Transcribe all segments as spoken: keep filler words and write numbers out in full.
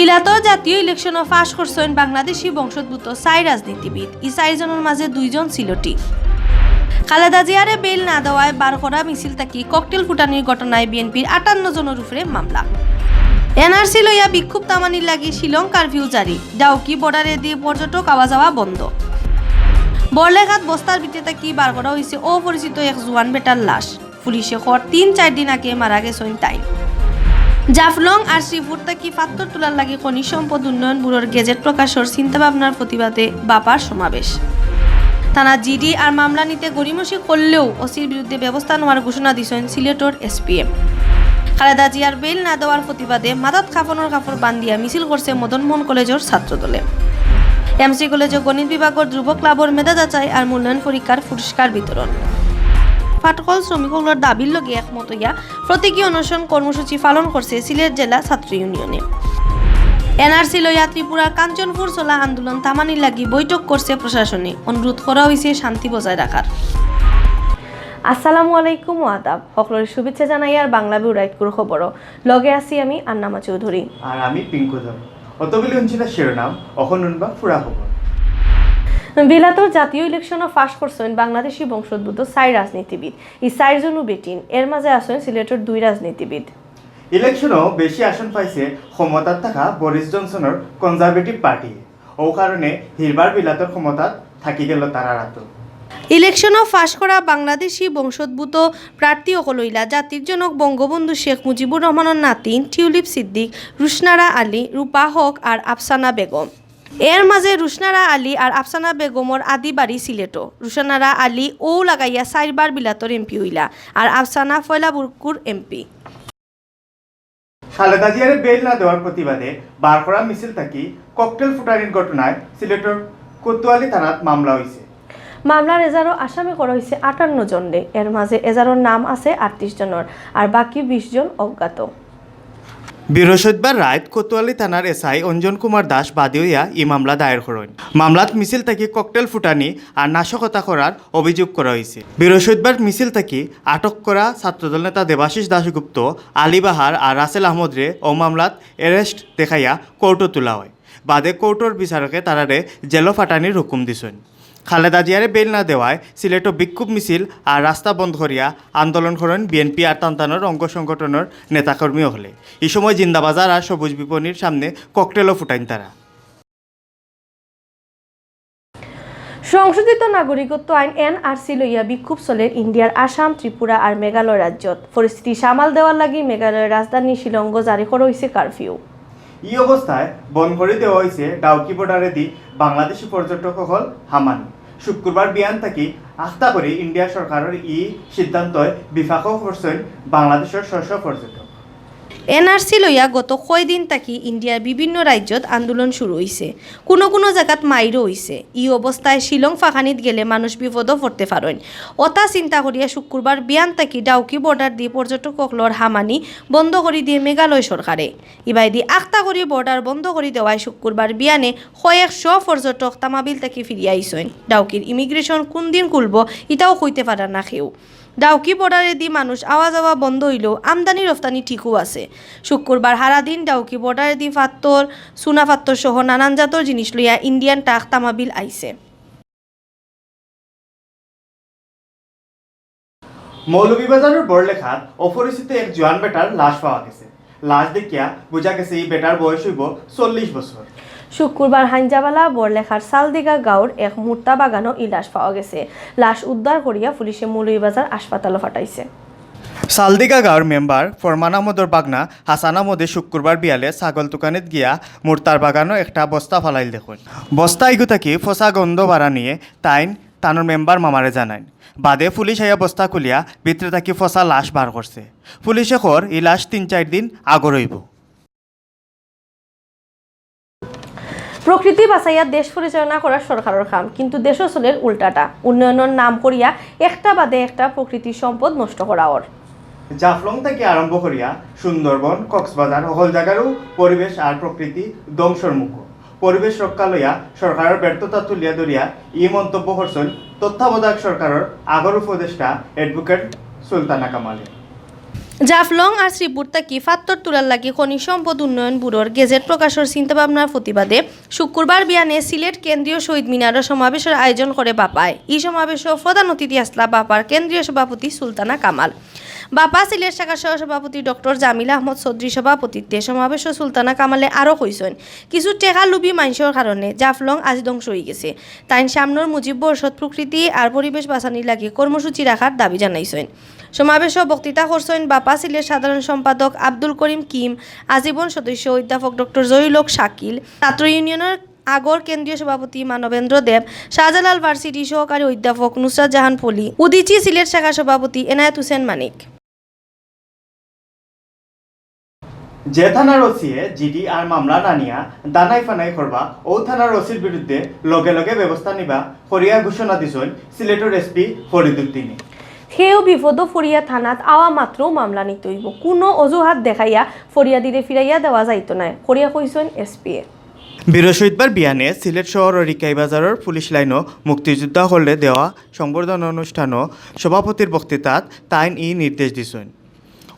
বিলাতর জাতীয় ইলেকশনো ফাঁস করছইন বাংলাদেশি বংশোদ্ভূত চাইর রাজনীতিবিদ। ই চাইরজনর মাঝে দুইজন সিলেটি। খালেদা জিয়ারে বেইল না দেওয়ায় বার করা মিছিল থাকি ককটেল ফুটানির ঘটনায় বিএনপির আটান্ন জনর উপরে মামলা। এনআরসি লইয়া বিক্ষোভ থামানির লাগি শিলং কারফিউ জারি। ডাউকি বর্ডারেদি পর্যটক আওয়া যাওয়া বন্ধ। বড়লেখাত বস্তার ভিতরে থাকি বার করা অইছে অপরিচিত এক জুয়ান বেটার লাশ। পুলিশে কর তিন চাইর দিন আগে মারা গেছইন তাইন। জাফলং আর শ্রীপুর থাকি পাত্থর তুলার লাগি খনিজ সম্পদ উন্নয়ন ব্যুরোর গেজেট প্রকাশর চিন্তাভাবনার প্রতিবাদে বাপার সমাবেশ। থানা জিডি আর মামলা নিতে গড়িমসি করলেও ওসির বিরুদ্ধে ব্যবস্থা নেওয়ার ঘোষণা দিছইন সিলেটর এসপিএম। খালেদা জিয়ার বেইল না দেওয়ার প্রতিবাদে মাথাত কাফনর কাপড় বান্ধিয়া মিছিল করছে মদন মোহন কলেজর ছাত্রদলে। এমসি কলেজর গণিত বিভাগর ধ্রুব ক্লাবর মেধা যাচাই আর মূল্যায়ন পরীক্ষার পুরস্কার বিতরণ। পাটকল শ্রমিকগুলোর দাবির লগে একমত হইয়া প্রতীকী অনশন কর্মসূচি পালন করছে সিলেট জেলা ছাত্র ইউনিয়নে। এনআরসি লইয়া ত্রিপুরার কাঞ্চনপুর চলা আন্দোলন থামানির লাগি বৈঠক করছে প্রশাসনে। অনুরোধ করা হইছে শান্তি বজায় রাখার। আসসালামু আলাইকুম ও আদাব। হকলরে শুভেচ্ছা জানাইয়ার বাংলা বিউরাইতকুর খবরও। লগে আছি আমি আন্নামা চৌধুরী। আর আমি পিঙ্কু ধর। অতগুলি হুনছিলা শিরোনাম, অখন হুনবা পুরা খবর। বিলাতর জাতীয় ইলেকশনো ফাঁস করছইন বাংলাদেশি বংশোদ্ভূত চাইর রাজনীতিবিদ। ই চাইরজনও বেটিন, এর মাঝে আছইন সিলেটর দুই রাজনীতিবিদ। ইলেকশনো বেশি আসন পাইছে ক্ষমতাত থাকা বরিস জনসনর কনজারভেটিভ পার্টি। ও কারণে হিরবার বিলাতর ক্ষমতাত থাকি গেল তারার আতো। ইলেকশনো ফাঁস করা বাংলাদেশি বংশোদ্ভূত প্রার্থী অকল অইলা জাতির জনক বঙ্গবন্ধু শেখ মুজিবুর রহমানর নাতিন টিউলিপ সিদ্দিক, রুশনারা আলী, রূপা হক আর আফসানা বেগম। এর মাঝে রুশনারা আলী আর আফসানা বেগমর আদি বাড়ি সিলেটো। রুশনারা আলী অউ লাগাইয়া চাইরবার বিলাতর এমপি অইলা, আর আফসানা ফয়লাবুরকুর এমপি। খালেদা জিয়ারে বেইল না দেওয়ার প্রতিবাদে বার করা মিছিল থাকি ককটেল ফুটানির ঘটনায় সিলেটর কোতোয়ালি থানাত মামলা হইছে। মামলার এজারো আসামি করা হইছে আটান্ন জনরে, এর মাঝে এজারোর নাম আছে আটত্রিশ জনর, আর বাকি বিশ জন অজ্ঞাত। বৃহস্পতিবার রাইত কোতোয়ালি থানার এসআই অঞ্জন কুমার দাস বাদী হইয়া ই মামলা দায়ের করইন। মামলাত মিছিল থাকি ককটেল ফুটানি আর নাশকতা করার অভিযোগ করা হইছে। বৃহস্পতিবার মিছিল থাকি আটক করা ছাত্রদল নেতা দেবাশিস দাশগুপ্ত, আলী বাহার আর রাসেল আহমদরে অউ মামলাত অ্যারেস্ট দেখাইয়া কোর্টো তুলা হয়। বাদে কোর্টর বিচারকে তারারে জেলো ফাটানির হুকুম দিছইন। খালেদা জিয়ারে বেইল না দেওয়ায় সিলেটো বিক্ষোভ মিছিল আর রাস্তা বন্ধ করিয়া আন্দোলন করইন বিএনপি আর তানতানর অঙ্গ সংগঠনর নেতাকর্মী অকলে। ই সময় জিন্দাবাজার আর সবুজ বিপণির সামনে ককটেলও ফুটাইন তারা। সংশোধিত নাগরিকত্ব আইন, এনআরসি, লইয়া বিক্ষোভ চলের ইন্ডিয়ার আসাম, ত্রিপুরা আর মেঘালয় রাজ্যত। পরিস্থিতি সামাল দেওয়ার লাগি মেঘালয়ের রাজধানী শিলংগো জারি করা হইছে কারফিউ। ই অবস্থায় বন্ধ করি দেওয়া হইছে ডাউকি বর্ডারেদি বাংলাদেশি পর্যটক অকল হামানি। শুক্রবার বিয়ান থাকি আখতা করি ইন্ডিয়া সরকারর ই সিদ্ধান্তয় বিপাকও করছইন বাংলাদেশর শ শ পর্যটক। এনআরসি লইয়া গত কয়দিন থাকি ইন্ডিয়ার বিভিন্ন রাজ্যত আন্দোলন শুরু হইছে, কোনো কোনো জাগাত মাইরও হইছে। ই অবস্থায় শিলং ফাঁকানিত গেলে মানুষ বিপদও পড়তে পারইন। অতা চিন্তা করিয়া শুক্রবার বিয়ান থাকি ডাউকি বর্ডারদি পর্যটক অকলর হামানি বন্ধ করি দিয়ে মেঘালয় সরকারে। ইবায়দি আখতা করি বর্ডার বন্ধ করি দেওয়ায় শুক্রবার বিয়ানে কয়েক শ পর্যটক তামাবিল থাকি ফিরিয়া আইছইন। ডাউকির ইমিগ্রেশন কোন দিন খুলবো, ইতাও কইতে পারা না কেউ। ডাউকি বর্ডারেদি মানুষ আওয়া যাওয়া বন্ধ হইলেও আমদানি রফতানি ঠিকও আছে। শুক্রবার হারাদিন ডাউকি বর্ডারেদি পাত্থর, চুনা পাত্থর সহ নানান জাতর জিনিস লইয়া ইন্ডিয়ান ট্রাক তামাবিল আইছে। মৌলভীবাজারর বড়লেখাত অপরিচিত এক জোয়ান বেটার লাশ পাওয়া গেছে। লাশ দেখিয়া বুঝা গেছে ই বেটার বয়স হইব চল্লিশ বছর। শুক্রবার হাইঞ্জাবালা বড়লেখার সালদিগা গাঁওর এক মুর্তা বাগানো ই লাশ পাওয়া গেছে। লাশ উদ্ধার করিয়া পুলিশে মৌলভীবাজার হাসপাতালো পাঠাইছে। সালদিগা গাঁওর মেম্বার ফরমান আহমদর বাগনা হাসান আহমদে শুক্রবার বিয়ালে ছাগল তুকানিত গিয়া মুর্তার বাগানো একটা বস্তা ফালাইল দেখইন। বস্তা ইগু থাকি ফসা গন্ধ বারা নিয়ে তাইন তানর মেম্বার মামারে জানাইন। বাদে পুলিশ আইয়া বস্তা খুলিয়া ভিতরে থাকি ফসা লাশ বার করছে। পুলিশে কর ই লাশ তিন চাইর দিন আগর হইব। প্রকৃতি বাঁচাইয়া দেশ পরিচালনা করা সরকারর কাম, কিন্তু দেশও চলের উল্টাটা। উন্নয়নর নাম করিয়া একটা বাদে একটা প্রকৃতির সম্পদ নষ্ট করা অর। জাফলং থাকি আরম্ভ করিয়া সুন্দরবন, কক্সবাজার হকল জাগারও পরিবেশ আর প্রকৃতি ধ্বংসর মুখ। পরিবেশ রক্ষা লইয়া সরকারর ব্যর্থতা তুলিয়া ধরিয়া ই মন্তব্য করছইন তত্ত্বাবধায়ক সরকারর আগর উপদেষ্টা অ্যাডভোকেট সুলতানা কামালে। জাফলং আর শ্রীপুর থাকি ফাত্তর তুলার লাগি খনিজ সম্পদ উন্নয়ন ব্যুরোর গেজেট প্রকাশর চিন্তাভাবনার প্রতিবাদে শুক্রবার বিয়ানে সিলেট কেন্দ্রীয় শহীদ মিনারো সমাবেশর আয়োজন করে বাপায়। ই সমাবেশো প্রধান অতিথি আছলা বাপার কেন্দ্রীয় সভাপতি সুলতানা কামাল। বাপা সিলেট শাখার সহ-সভাপতি ডক্টর জামিল আহমদ চৌধুরী সভাপতিত্বে সমাবেশো সুলতানা কামালে আরও কইছইন, কিছু টেকা লুভি মানষর কারণে জাফলং আজ ধ্বংস অইগেছে। তাইন সামনর মুজিব বর্ষত প্রকৃতি আর পরিবেশ বাঁচানির লাগি কর্মসূচি রাখার দাবি জানাইছইন। সমাবেশো বক্তৃতা করছইন বাপা সিলেট সাধারণ সম্পাদক আব্দুল করিম কিম, আজীবন সদস্য অধ্যাপক ডক্টর জহিরুল হক শাকিল, ছাত্র ইউনিয়নর আগর কেন্দ্রীয় সভাপতি মানবেন্দ্র দেব, শাহজালাল ভার্সিটির সহকারী অধ্যাপক নুসরাত জাহান পলি, উদীচী সিলেট শাখা সভাপতি এনায়েত হোসেন মানিক। যে থানার ওসিয়ে জিডি আর মামলা না নিয়া দানাই ফানাই করবা, ও থানার ওসির বিরুদ্ধে লগে লগে ব্যবস্থা নিবা করিয়া ঘোষণা দিছইন সিলেটর এসপি ফরিদুদ্দিনে। কেউ বিপদো ফড়িয়া থানাত আওয়া মাত্রও মামলা নিতে অইবো, কুনু অজুহাত দেখাইয়া ফড়িয়াদিরে ফিরাইয়া দেওয়া যাইতো নায় করিয়া কইছইন এসপিয়ে। বৃহস্পতিবার বিয়ানে সিলেট শহরর রিকাই বাজারর পুলিশ লাইনো মুক্তিযোদ্ধা হকলরে দেওয়া সংবর্ধনা অনুষ্ঠানো সভাপতির বক্তৃতাত তাইন ই নির্দেশ দিছইন।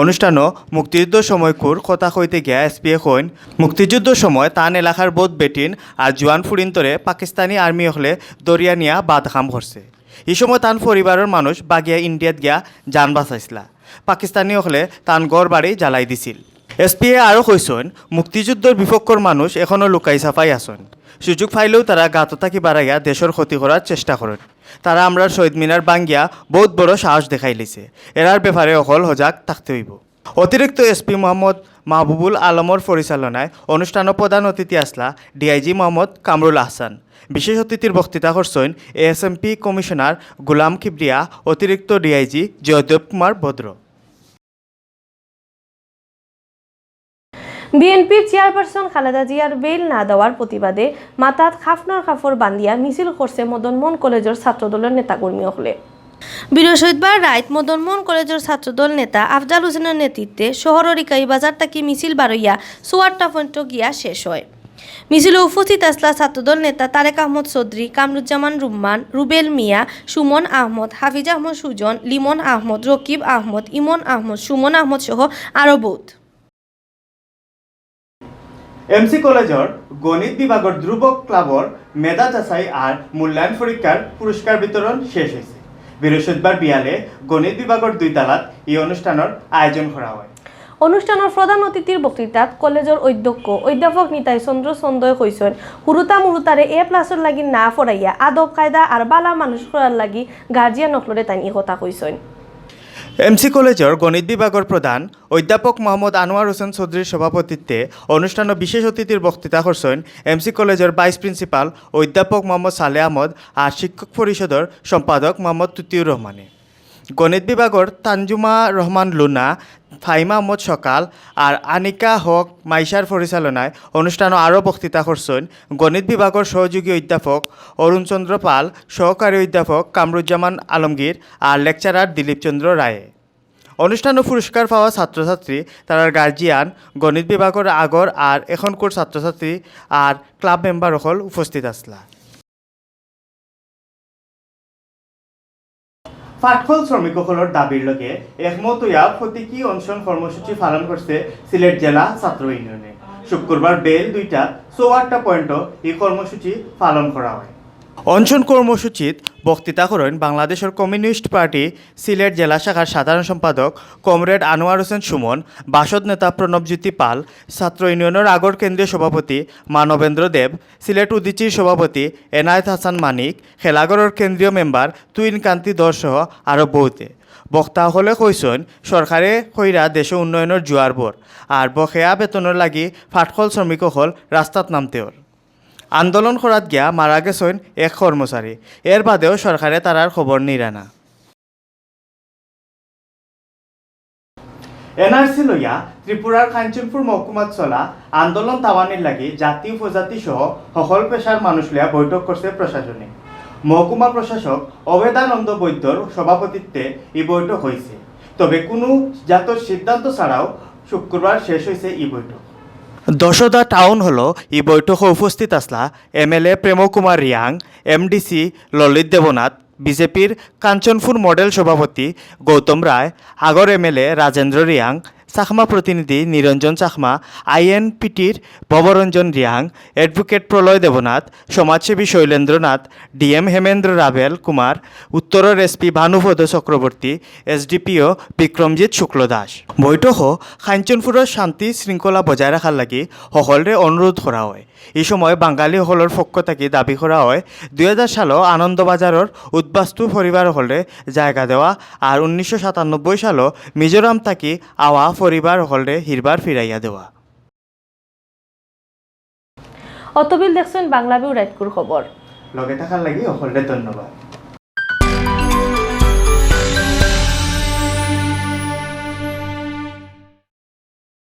অনুষ্ঠানো মুক্তিযুদ্ধর সময়কুর কথা কইতে গিয়া এসপিয়ে কইন, মুক্তিযুদ্ধর সময় তান এলাকার বউত বেটিন আর জুয়ান ফুড়িন্তরে পাকিস্তানি আর্মি অকলে ধরিয়া নিয়া বাদ কাম করছে। ই সময় তান পরিবারর মানুষ বাগিয়া ইন্ডিয়াত গিয়া জান বাঁচাইছলা। পাকিস্তানি অকলে তান ঘর বাড়ি জ্বালাই দিছিল। এসপিয়ে আরও কইছইন, মুক্তিযুদ্ধর বিপক্ষর মানুষ এখনো লুকাই ছাপাই আছইন। সুযোগ পাইলেউ তারা গাতো থাকি বারাইয়া দেশর ক্ষতি করার চেষ্টা করইন। তারা আমরার শহীদ মিনার ভাঙ্গিয়া বউত বড় সাহস দেখাইলিছে। এরার ব্যাপারে অকল হজাগ থাকতে অইবো। অতিরিক্ত এসপি মোহাম্মদ মাহবুবুল আলমর পরিচালনায় অনুষ্ঠানো প্রধান অতিথি আছলা ডিআইজি মোহাম্মদ কামরুল আহসান। বিশেষ অতিথির বক্তৃতা করছইন এএসএমপি কমিশনার গোলাম কিবরিয়া, অতিরিক্ত ডিআইজি জয়দেব কুমার ভদ্র। বিএনপির চেয়ারপারসন খালেদা জিয়ার বেইল না দেওয়ার প্রতিবাদে মাথাত খাফনার কাপড় বান্ধিয়া মিছিল করছে মদন মোহন কলেজর ছাত্রদলর নেতাকর্মী অকলে। বৃহস্পতিবার রাইত মদন মোহন কলেজর ছাত্রদল নেতা আফজাল হোসেনর নেতৃত্বে শহরর রিকাই বাজার থাকি মিছিল বারইয়া চৌহাট্টা পর্যন্ত গিয়া শেষ হয়। মিছিলো উপস্থিত আছলা ছাত্রদল নেতা তারেক আহমদ চৌধুরী, কামরুজ্জামান রুম্মান, রুবেল মিয়া, সুমন আহমদ, হাফিজ আহমদ সুজন, লিমন আহমদ, রকিব আহমদ, ইমন আহমদ, সুমন আহমদ সহ আরো বউত। এমসি কলেজর গণিত বিভাগর ধ্রুবক ক্লাবর মেধা যাচাই আর মূল্যায়ন পরীক্ষার পুরস্কার বিতরণ শেষ অইছে। বৃহস্পতিবার বিয়ালে গণিত বিভাগর দুই তালাত ই অনুষ্ঠানর আয়োজন করা হয়। অনুষ্ঠানর প্রধান অতিথির বক্তৃতাত কলেজর অধ্যক্ষ অধ্যাপক নিতাই চন্দ্র চন্দয় কইছইন, হুরুতা মুরুতারে এ প্লাসর লাগি না পড়াইয়া আদব কায়দা আর বালা মানুষ করার লাগি গার্জিয়ান অকলরে তাইন ই কথা কইছইন। এমসি কলেজর গণিত বিভাগর প্রধান অধ্যাপক মোহাম্মদ আনোয়ার হোসেন চৌধুরীর সভাপতিত্বে অনুষ্ঠানো বিশেষ অতিথির বক্তৃতা করছইন এমসি কলেজর ভাইস প্রিন্সিপাল অধ্যাপক মোহাম্মদ সালে আহমদ আর শিক্ষক পরিষদর সম্পাদক মোহাম্মদ তুতিউর রহমানে। গণিত বিভাগর তানজুমা রহমান লুনা, ফাহিমা আহমদ সকাল আর আনিকা হক মাইশার পরিচালনায় অনুষ্ঠানো আরও বক্তৃতা করছইন গণিত বিভাগর সহযোগী অধ্যাপক অরুণ চন্দ্র পাল, সহকারী অধ্যাপক কামরুজ্জামান আলমগীর আর লেকচারার দিলীপ চন্দ্র রায়ে। অনুষ্ঠানো পুরস্কার পাওয়া ছাত্রছাত্রী, তারার গার্জিয়ান, গণিত বিভাগর আগর আর এখনকুর ছাত্রছাত্রী আর ক্লাব মেম্বার অকল উপস্থিত আছলা। ফাটকল শ্রমিক অকলর দাবির লগে একমত অইয়া প্রতীকী অনশন কর্মসূচি পালন করছে সিলেট জেলা ছাত্র ইউনিয়নে। শুক্রবার বেইল দুইটাত চৌহাট্টা পয়েন্টো ই কর্মসূচি পালন করা হয়। অনশন কর্মসূচিত বক্তৃতা করইন বাংলাদেশর কমিউনিস্ট পার্টি সিলেট জেলা শাখার সাধারণ সম্পাদক কমরেড আনোয়ার হোসেন সুমন, বাসদ নেতা প্রণবজ্যোতি পাল, ছাত্র ইউনিয়নর আগর কেন্দ্রীয় সভাপতি মানবেন্দ্র দেব, সিলেট উদীচীর সভাপতি এনায়েত হাসান মানিক, খেলাঘরর কেন্দ্রীয় মেম্বার তুইন কান্তি ধর সহ আরো বউতে। বক্তা অকলে কইছইন, সরকারে কইরা দেশো উন্নয়নর জোয়ার বর, আর বকেয়া বেতনর লাগি ফাটকল শ্রমিক অকল রাস্তাত নামতে অর। আন্দোলন করাত গিয়া মারা গেছইন এক কর্মচারী, এর বাদেও সরকারে তারার খবর নিরা না। এনআরসি লইয়া ত্রিপুরার কাঞ্চনপুর মহকুমাত চলা আন্দোলন তাওয়ানির লাগি জাতি উপজাতি সহ সকল পেশার মানুষ লইয়া বৈঠক করছে প্রশাসনে। মহকুমা প্রশাসক অবেদানন্দ বৈদ্যর সভাপতিত্বে ই বৈঠক হইছে। তবে কুনু জাতর সিদ্ধান্ত ছাড়াও শুক্রবার শেষ হইছে ই বৈঠক। দশদা টাউন হলো ই বৈঠকো উপস্থিত আছলা এমএলএ প্রেম কুমার রিয়াং, এমডিসি ললিত দেবনাথ, বিজেপির কাঞ্চনপুর মডেল সভাপতি গৌতম রায়, আগর এমএলএ রাজেন্দ্র রিয়াং, চাকমা প্রতিনিধি নিরঞ্জন চাকমা, আইএনপিটির ভবরঞ্জন রিয়াং, অ্যাডভোকেট প্রলয় দেবনাথ, সমাজসেবী শৈলেন্দ্রনাথ, ডিএম হেমেন্দ্র রাভেল কুমার, উত্তরর এসপি ভানুপদ চক্রবর্তী, এসডিপিও বিক্রমজিৎ শুক্ল দাস। বৈঠকো কাঞ্চনপুরর শান্তি শৃঙ্খলা বজায় রাখার লাগি হকলরে অনুরোধ করা অয়। ই সময় বাঙালি হকলর পক্ষ থাকি দাবি করা অয়, দুই হাজার সালো আনন্দবাজারর উদ্বাস্তু পরিবার হকলরে জায়গা দেওয়া আর উনিশশো সাতানব্বই সালো মিজোরাম থাকি আওয়া পরিবার হকলরে হিরবার ফিরাইয়া দেওয়া। অতবিল দেখছইন বাংলা ভিউ রাইতকুর খবর। লগে থাকার লাগি হকলরে ধন্যবাদ।